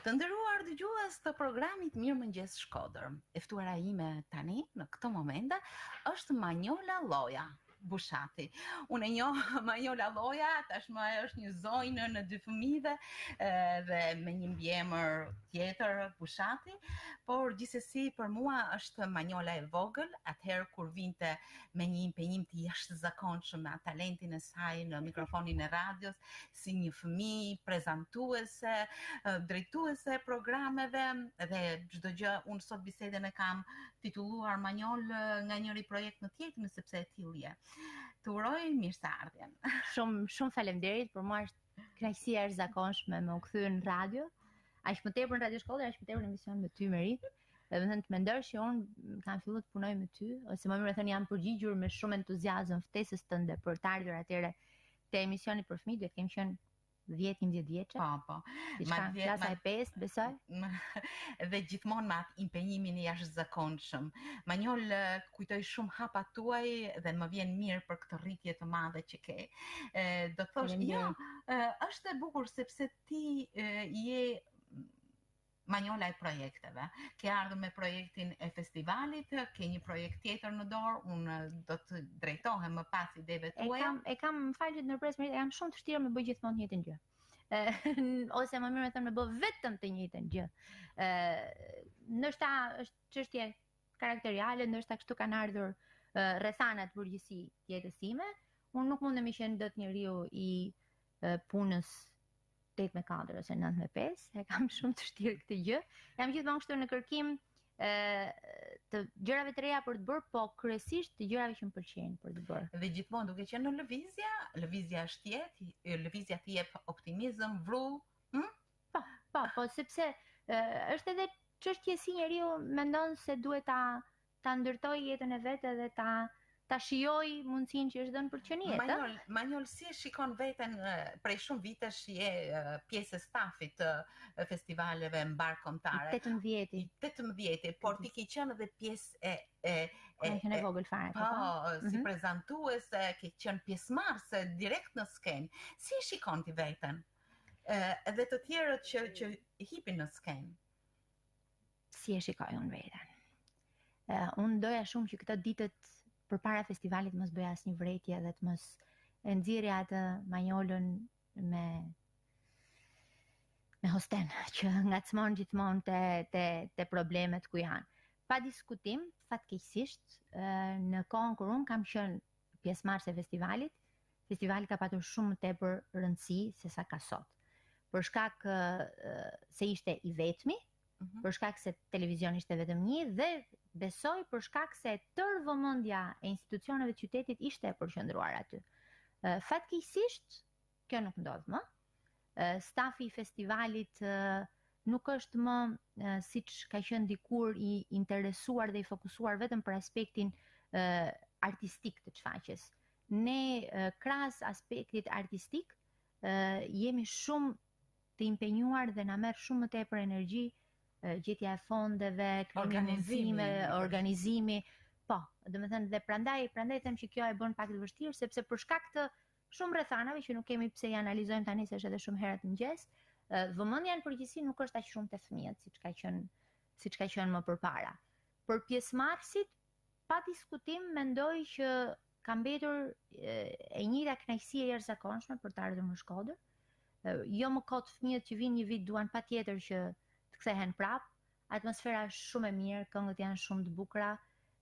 Të nderuar dëgjues të programit Mirëmëngjes Shkodër. E ftuara ime tani në këto momente është Manjola Lloja. Bushati. Unë e njoh Manjola Lloja, tashmë ajo është një zonjë nënë e dy fëmijëve dhe me një mbiemër tjetër Bushati, por gjithsesi për mua është Manjola e vogël, atëherë kur vinte me një impenjim të jashtëzakonshëm me talentin e saj në mikrofonin e radios, si një fëmijë prezantuese, drejtuese e programeve dhe çdo gjë. Unë sot bisedën e kam titulluar Manjol nga njëri projekt në tjetrin sepse e tillë je. Të uroj mirëseardhjen. Shumë shumë faleminderit, për mua është kënaqësi e jashtëzakonshme me u kthy në radio. Aq më tepër në Radio Shkodër, aq më tepër në emision me ty Merit. Dhe me thënë të mendosh që unë kam filluar të punoj me ty, ose më mirë me thënë jam përgjigjur me shumë entuziazëm ftesës tënde për të ardhur atëherë te emisioni për fëmijë, duhet të kem qenë 10-11 vjeçe. Po, po. Diçka Madje, klasa e 5, besoj. Dhe gjithmonë me atë impenjimin e jashtëzakonshëm. Manjol kujtoj shumë hapat tuaj dhe më vjen mirë për këtë rritje të madhe që ke. E, do të thosh, jo, është e bukur sepse ti e, je Manjola e projekteve. Ke ardhur me projektin e festivalit, ke një projekt tjetër në dorë, unë do të drejtohem më pas ideve tuaja. E kam, e kam, më fal që të ndërpres, e kam shumë të vështirë me bë gjithmonë të njëjtën gjë. Ë, ose më mirë me thënë me bë vetëm të njëjtën gjë. Ë, ndoshta është çështje karakteriale, ndoshta kështu kanë ardhur rrethanat në përgjithësi të jetës sime. Unë nuk mundem me qenë dot njeriu i punës 8 me 4 ose 9 me 5, e kam shumë të vështirë këtë gjë. Jam gjithmonë kështu në kërkim ë të gjërave të reja për të bërë, po kryesisht të gjërave që më pëlqejnë për të bërë. Dhe gjithmonë duke qenë në lëvizje, lëvizja është jetë, lëvizja të jep optimizëm, vrull, hm? Po, po, po, sepse ë, është edhe çështje si njeriu mendon se duhet ta ta ndërtojë jetën e vet edhe ta ta shijojë mundësinë që është dhënë për të qenë jetë. Manjol, Manjol si e shikon veten prej shumë vitesh je pjesë e stafit të festivaleve mbarëkombëtare. 18-ti. 18-ti, por ti ke qenë edhe pjesë e e e e, e vogël fare. Po, po? si mm -hmm. prezantuese, ke qenë pjesëmarrëse direkt në skenë. Si e shikon ti veten? Ë edhe të tjerët që që hipin në skenë. Si e shikoj unë veten? Uh, unë doja shumë që këto ditët përpara festivalit mos bëja asnjë vërejtje dhe të mos e nxirrja atë Manjolën me me hosten që ngacmon gjithmonë te te te problemet ku janë. Pa diskutim, fatkeqësisht, në kohën kur unë kam qenë pjesëmarrëse e festivalit, festivali ka patur shumë më tepër rëndësi se sa ka sot. Për shkak se ishte i vetmi, mm -hmm. për shkak se televizioni ishte vetëm një dhe besoj për shkak se tërë vëmendja e institucioneve të qytetit ishte e përqendruar aty. Fatkeqësisht, kjo nuk ndodh më. Stafi i festivalit nuk është më siç ka qenë dikur i interesuar dhe i fokusuar vetëm për aspektin artistik të shfaqjes. Ne krahas aspektit artistik jemi shumë të impenjuar dhe na merr shumë më tepër energji gjetja e fondeve, krijimi i organizimi. Po, domethënë dhe prandaj prandaj them që kjo e bën pak të vështirë sepse për shkak të shumë rrethanave që nuk kemi pse i analizojmë tani se është edhe shumë herët në mëngjes, vëmendja në përgjithësi nuk është aq shumë te fëmijët siç ka qenë siç ka qenë më përpara. Për pjesëmarrësit Pa diskutim mendoj që ka mbetur e njëjta kënaqësi e jashtëzakonshme për të ardhur në Shkodër. Jo më kot fëmijët që vijnë një vit duan patjetër që të kthehen prapë. Atmosfera është shumë e mirë, këngët janë shumë të bukura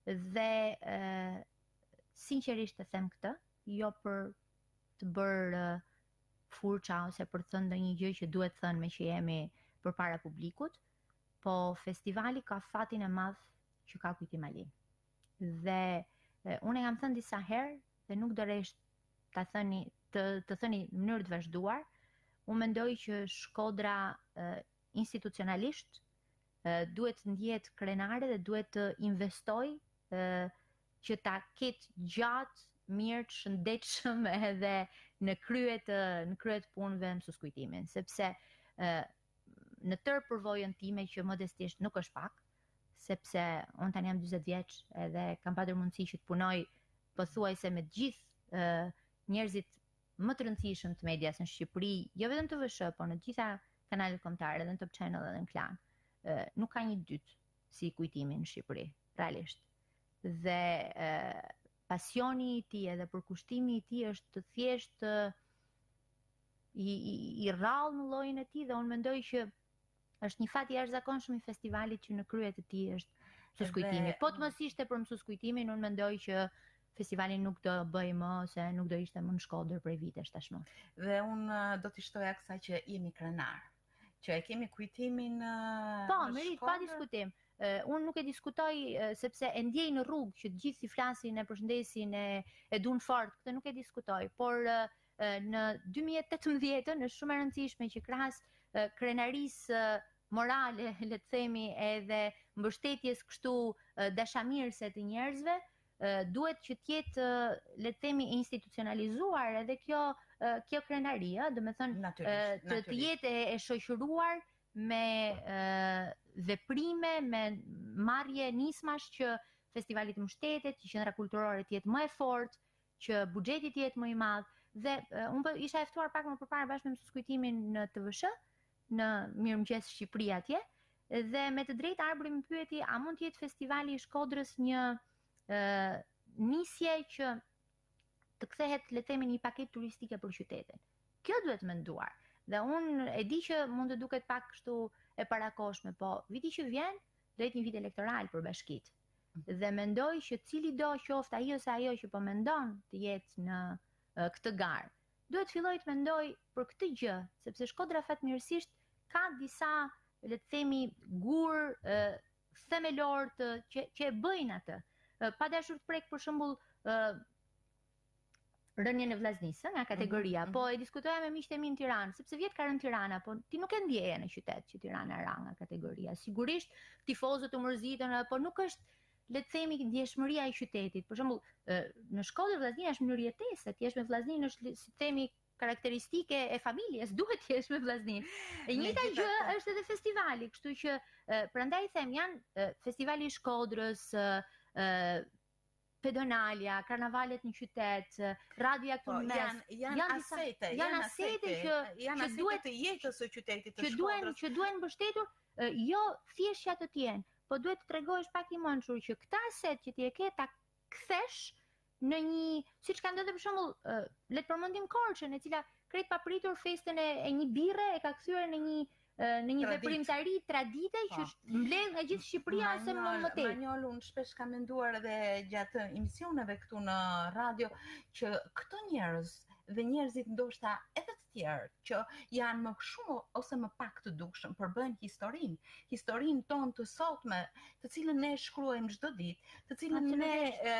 dhe e, sinqerisht e them këtë, jo për të bërë furça ose për të thënë ndonjë gjë që duhet thënë meqë jemi përpara publikut, po festivali ka fatin e madh që ka Kujtim Alinë. Dhe e, unë e kam thënë disa herë dhe nuk do resht ta thëni të të thëni në mënyrë të vazhduar. Unë mendoj që Shkodra e, institucionalisht e, duhet të ndihet krenare dhe duhet të investojë që ta ketë gjatë, mirë, të shëndetshëm edhe në krye të në krye të punëve mësues Kujtimin, sepse ë në tërë përvojën time që modestisht nuk është pak, sepse unë tani jam 40 vjeç edhe kam patur mundësi që të punoj pothuajse me të gjithë njerëzit më të rëndësishëm të medias në Shqipëri, jo vetëm TVSH, por në të gjitha kanalet kombëtare, edhe në Top Channel edhe në Klan. Ë nuk ka një dytë si Kujtimi në Shqipëri, realisht. Dhe ë pasioni i tij edhe përkushtimi i tij është thjesht i, i, i rrallë në llojin e tij dhe unë mendoj që është një fat i jashtëzakonshëm i festivalit që në krye të tij është mësues Kujtimi. Po të mos ishte për mësues Kujtimin, unë mendoj që festivali nuk do bëhej më ose nuk do ishte më në Shkodër prej vitesh tashmë. Dhe unë do t'i shtoja kësaj që jemi krenar, që e kemi Kujtimin po, në Merit, pa diskutim. Uh, unë nuk e diskutoj uh, sepse e ndjej në rrugë që të gjithë i flasin e përshëndesin e e duan fort, këtë nuk e diskutoj, por uh, në 2018-ën është shumë e rëndësishme që krahas krenarisë morale, le të themi, edhe mbështetjes kështu dashamirëse të njerëzve, duhet që të jetë le të themi institucionalizuar edhe kjo kjo krenari, ë, domethënë të, të jetë e, e shoqëruar me e, veprime, me marrje nismash që festivali të mbështetet, që qendra kulturore të jetë më e fortë, që buxheti të jetë më i madh dhe uh, unë po isha e ftuar pak më përpara bashkë me mësues Kujtimin në TVSH, në Mirëmëngjes Shqipëri atje, dhe me të drejtë Arbri më pyeti a mund të jetë festivali i Shkodrës një ë nisje që të kthehet le të themi një paketë turistike për qytetin. Kjo duhet menduar. Dhe unë e di që mund të duket pak kështu e parakohshme, po viti që vjen do jetë një vit elektoral për bashkitë. Dhe mendoj që cilido qoftë ai ose ajo që po mendon të jetë në këtë garë, duhet të fillojë të mendojë për këtë gjë, sepse Shkodra fatmirësisht ka disa, le të themi, gurë themelorë të që që e bëjnë atë. Pa dashur të prek për shembull rënien e Vllaznisë nga kategoria, mm -hmm. po e diskutoja me miqtë e mi në Tiranë, sepse vjet ka rënë Tirana, po ti nuk e ndjeje në qytet që Tirana ra nga kategoria. Sigurisht tifozët u mërzitën, po nuk është le të themi ndjeshmëria e qytetit. Për shembull, në Shkodër Vllaznia është mënyrë jetese, të jesh me Vllazninë është si të themi karakteristike e familjes, duhet të jesh me Vllazninë. E njëjta gjë është edhe festivali, kështu që prandaj them janë festivali i Shkodrës, pedonalja, karnavalet në qytet, radioja këtu po, në mes. Janë janë janë asete, janë asete që janë që duhet të jetës së qytetit të Shkodrës. Që duhen që duhen mbështetur, jo thjesht që ato të jenë, po duhet të tregohesh pak i mençur që këtë aset që ti e ke ta kthesh në një, siç ka ndodhur për shembull, le të përmendim Korçën, e cila krejt papritur festën e, e një birre e ka kthyer në një në një veprimtari tradite që po. mbledh nga gjithë Shqipëria ose më më tej. Manjol, unë shpesh kam menduar edhe gjatë emisioneve këtu në radio që këto njerëz dhe njerëzit ndoshta edhe të tjerë që janë më shumë ose më pak të dukshëm përbëjnë historinë, historinë tonë të sotme, të cilën ne shkruajmë çdo ditë, të cilën ne e,